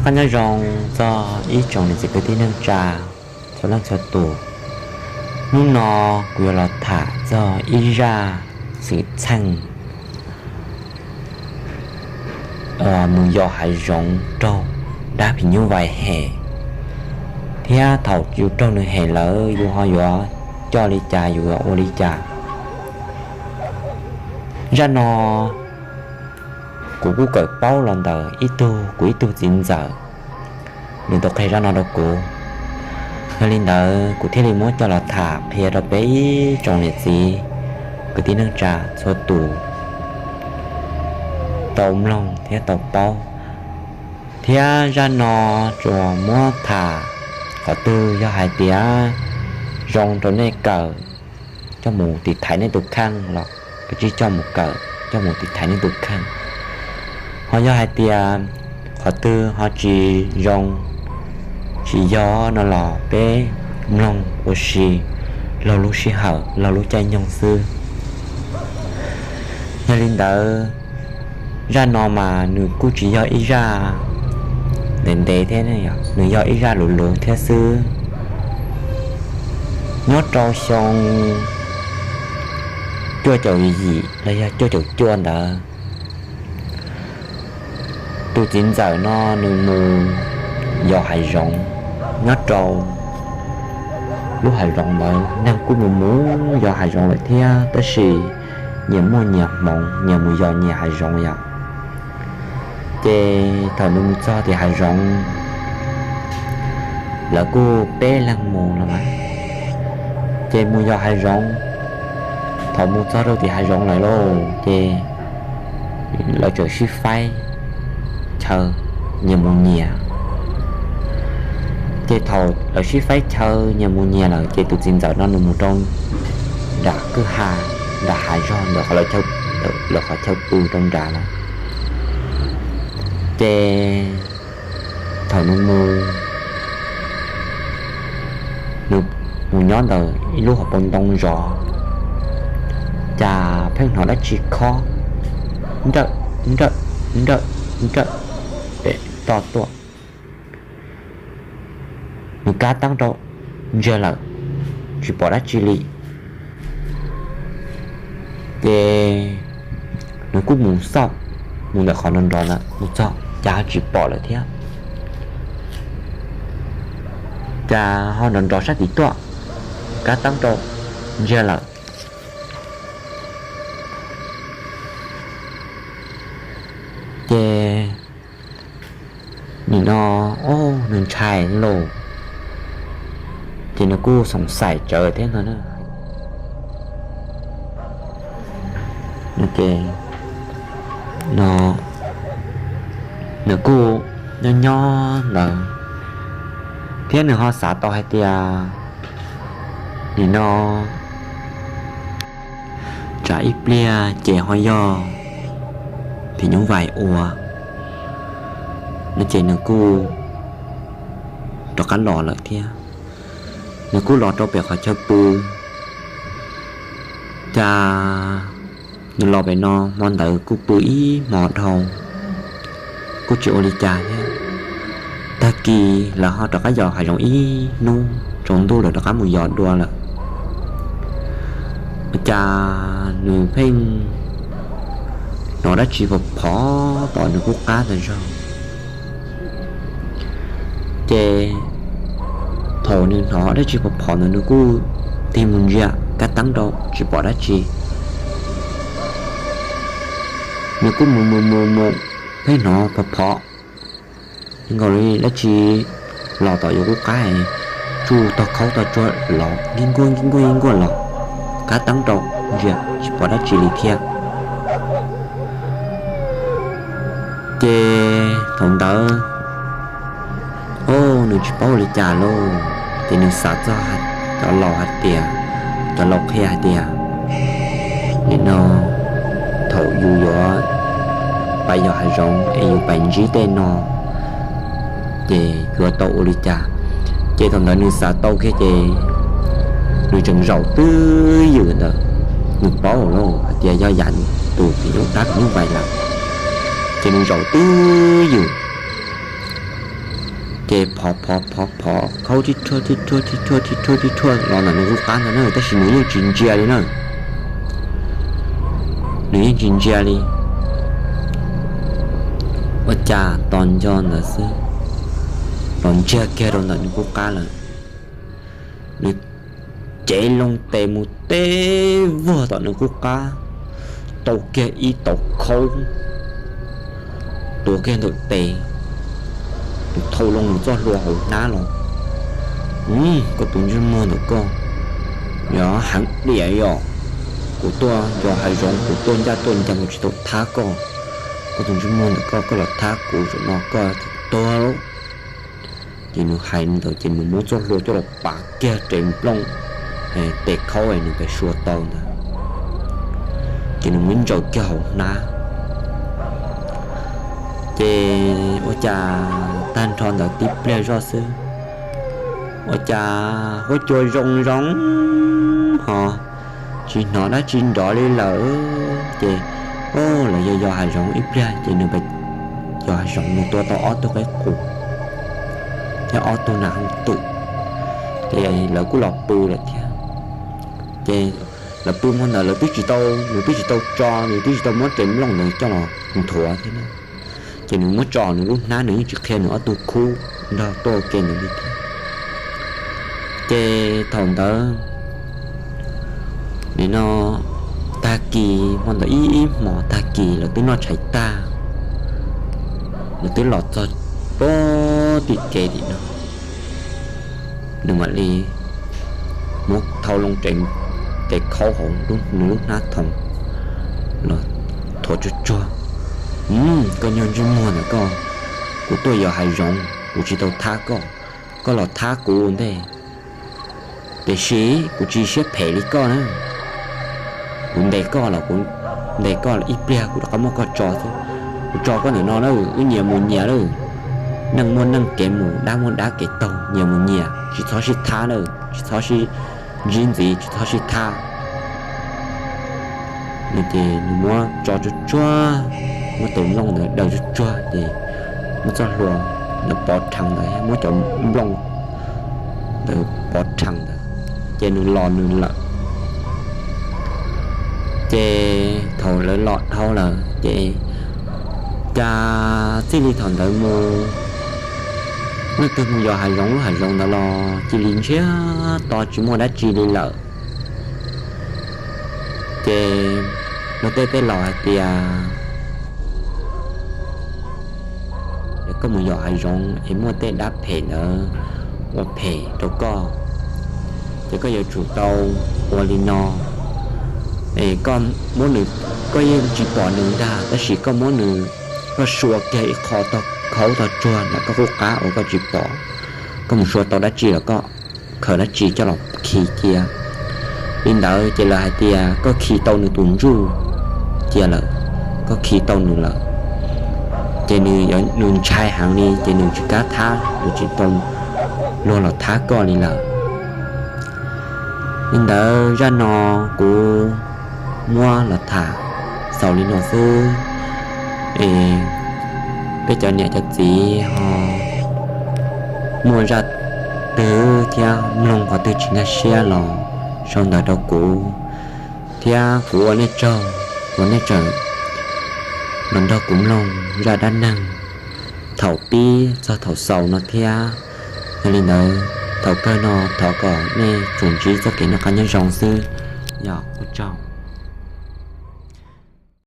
Qab nyob zoo txog ib tsoom niam txiv kwv tij neej tsa txhua leej txhua tus. Hnub no kuv yuav los tham txog ib zaj xwm txheej mus yos hav zoov raug dab phim nyuj vais hem, thiab thaum yus raug nws hem lawm yus ho yuav coj li cas, yus yuav ua li cas. Zaj no kuv kuj kawm paub los ntawm ib tug, kuv ib tug txiv ntxawm, nws tau qhia zaj no rau kuv. Yog li ntawd kuv thiaj li muab coj los tham qhia rau peb ib tsoom niam txiv kwv tij neej tsa txhua tus tau mloog thiab tau paub. Thiab zaj no tsuas muab tham qhov twg yog hais tias zoo rau nej kawm coj mus tiv thaiv nej tus kheej los kav tsij coj mus kawm, coj mus tiv thaiv nej tus kheej. Ho yog hais tias qhov twg ho tsis zoo, tsis yog no los peb mloog ua si laug lub sij hawm laug lub caij nyoog xwb. Yog li ntawd, zaj no mas nws kuj tsis yog ib zaj ntev ntev thiab, nws yog ib zaj luv luv thiab xwb. Nyob rau xyoo cuaj caum yim los yog cuaj caum cuaj ntawd, tus txiv ntxawm no nws mus yos hav zoov. Nyob rau lub hav zoov ntawd neeg kuj mus mus yos hav zoov lawm thiab, tab sis nyias muaj nyias hmoov, nyias mus yos nyias hav zoov yom. Ces thaum nws mus txog tim hav zoov, lawv kuj peb leeg mus no mas, ces mus yos hav zoov. Thaum mus txog rau tim hav zoov lawm lauj, ces lawv txawm sib faib chaw nyias mus nyias. Ces thaum lawv sib faib chaw nyias mus nyias lawm, ces tus txiv ntxawm no nws mus rau nram kwj ha, nram hav zog ntawm qhov lawv qhov chaw pw rau nrad lawm. Ces thaum nws mus, nws mus nyob ntawm ib lub hauv paus ntoo zov, cas pheej hnov dab tsi khob nrawm nrawm nrawm nrawm pem toj tuaj. Nws kab teeb rau, ntsiag lawm, tsis pom dab tsi li. Ces nws kuj mus xauj, mus ntawm qhov nrov nrov ntawd mus txog cas ho tsis pom lawm thiab. Cas ho nrov nrov sab tim tuaj, kab teeb rau, ntsiag lawm. Ces nim no, o, nws ntshai lauj, ces nws kuj xoom xaim tsawv thiab no. Nws kuj nyob nyob ntawd thiab nws ho xav tau hais tias nim no tsam ib pliag ces ho yog phim nyuj vais ua no, ces nws kuj rov qab los lawm thiab. Nws kuj los rau pem qhov chaw pw. Cas nws los pem no hmo ntawd kuj pw ib hmo dhau, kuj tsis ua li cas thiab. Tag kis lawv ho rov qab yos hav zoov ib hnub tsaus ntuj lawv rov qab mus yos dua lawm. Cas nws pheej hnov dab tsi phov phov tom nws kuj qab ntag zog. Ces thaum nws hnov dab tsi phov phov ntawd nws kuj tig mus ntsia kab teeb rau tsis pom dab tsi. Nws kuj mus mus mus mus, pheej hnov phov phov nkaus li dab tsi los tom yuav kuj qab, tsuj tog khaub tog tsuag los nkij nkuaj nkij nkuaj nkij nkuaj los, kab teeb rau ntsia tsis pom dab tsi li thiab. Ces thaum ntawd, o, nws tsis paub ua li cas lauj, ces nws xav txog cov laus hais tias, cov laus qhia hais tias, nim no thaum yus yuav pais yos hav zoov es yus pais ntsib tej no ces yuav tau ua li cas. Ces thaum ntawd nws xav tau kiag ces nws tseem zaum twj ywm ntawd. Nws paub lawm hais tias yog yam tus phim nyuj dab phim nyuj vais lawm, ces nws zaum twj ywm Ces phov phov phov phov khaub tib rhuaj tib rhuaj tib rhuaj tib rhuaj tib rhuaj los ntawm nws qub qab ntag na, tab sis nws yeej tsis ntsia li na. Nws yeej tsis ntsia li. Ua cas tos nco ntawd xwb, los ntsiag kiag rau ntawm nws qub qab lawm. Nws cev loo tes mus teb vog tom nws qub qab, tau kiag ib tauv khaub tuav kiag ntawm tes, nws thau loo nws txoj hlua hauv hnab los. Koj tus ntsej muag ntawm koj, yog heev diam yom, kuv tuaj yos hav zoov, kuv tuaj ncaj tuaj ncees, kuv tsis tau thab koj. Koj tus ntsej muag ntawm koj, koj los thab kuv zaum no koj tuag lauj. Ces nws hais li ntawd ces nws muab txoj hlua coj los pav kiag tes nplooj, tes khaub nws pem sua tau ntawd, ces nws muab ntsaws kiag hauv hnab. Ces ua cas tag nrho ntawd tib pliag zoj xwb, ua cas huab cua zoo zoo ho tsis hnov dab tsi nrov li lawm. Ces lawv yog yos hav zoov ib pliag ces nws pem yos hav zoov nws tua tau ob tug qaib qus thiab ob tug nas hooj twm, ces lawv kuj los pw lawm thiab. Ces lawv pw hmo ntawd lawv twb tsis tau, nws twb tsis tau tso, nws twb tsis tau muab tes nplooj ntawd coj los nthuav thiab na. Ces nws muab tso nws lub hnab, nws yeej tsis qhia nws ob tug khub nrog tuaj ua ke ntawd li thiab. Ces thaum ntawd nim no tag kis, hmo ntawd ib ib hmos tag kis lawv twb noj tshais tag, lawv twb los txog pem tim kev tim no, nws mam li muab thau loo tes khaub hauv nws lub hnab thoom los thuav tsuag tsuag. Koj nyuag ntsej muag ntawm koj, kuv tuaj yos hav zoov kuv tsis tau thab koj, koj los thab kuv ua ntej, tiam sis kuv tsis siab phem li koj na. Kuv ntes koj los kuv ntes koj ib pliag kuv rov qab muab koj tso xwb. Kuv tso koj ntawm no lawm, wb nyias mus nyias lawm. Neej muaj neej kev mus, dab muaj dab kev taug, nyias mus nyias, tsis txhob sib thab lawm, tsis txhob sib ntsib ntxiv, tsis txhob sib thab. Nws ces nws muab tso tsuag tsuag, muab tes nplooj ntawd daws tsuag tsuag ces muab txoj hlua ntawd pov rhees ntawd, muab cov nplooj ntawd pov rhees ntawd, ces nws los nws lawm. Ces thaum lawv los dhau lawm ces cas txij li thaum ntawd mus, leej twg mus yos hav zoov lub hav zoov ntawd los cia li ntsiag to tsis muaj dab tsi li lawm. Ces luag tej tej laus hais tias, es koj mus yos hav zoov es muaj tej dab phem ntawd ua phem rau koj, ces koj yuav tsum tau ua li no. Es koj muab nws, koj yeej tsis pom nws ntag, tab sis koj muab nws, koj sua kiag ib qho tog khaub tog tsuag ntawm koj qub qab uas koj tsis pom. Koj mus sua tau dab tsi los koj khaws dab tsi coj los khi cia. Li ntawd ces lawv hais tias koj khi tau nws tus ntsuj cia lawm, koj khi tau nws lawm, ces nws, nws ntshai heev li ces nws tsis kam thab, nws tsis tau luag los thab koj li lawm. Li ntawd zaj no kuv muab los tham xaus li no xwb. Es peb cov niam cov txiv ho muaj zaj twg thiab mloog qhov twg tsis nkag siab los sau ntawv rau kuv, thiab kuv ua nej tsaug uas nej tseem los nrog kuv mloog zaj dab neeg thaum pib txog thaum xaus no thiab. Yog li ntawd thaum kawg no thov kom nej tsuas ntsib txoj kev noj qab nyob zoo xwb, yog ua tsaug.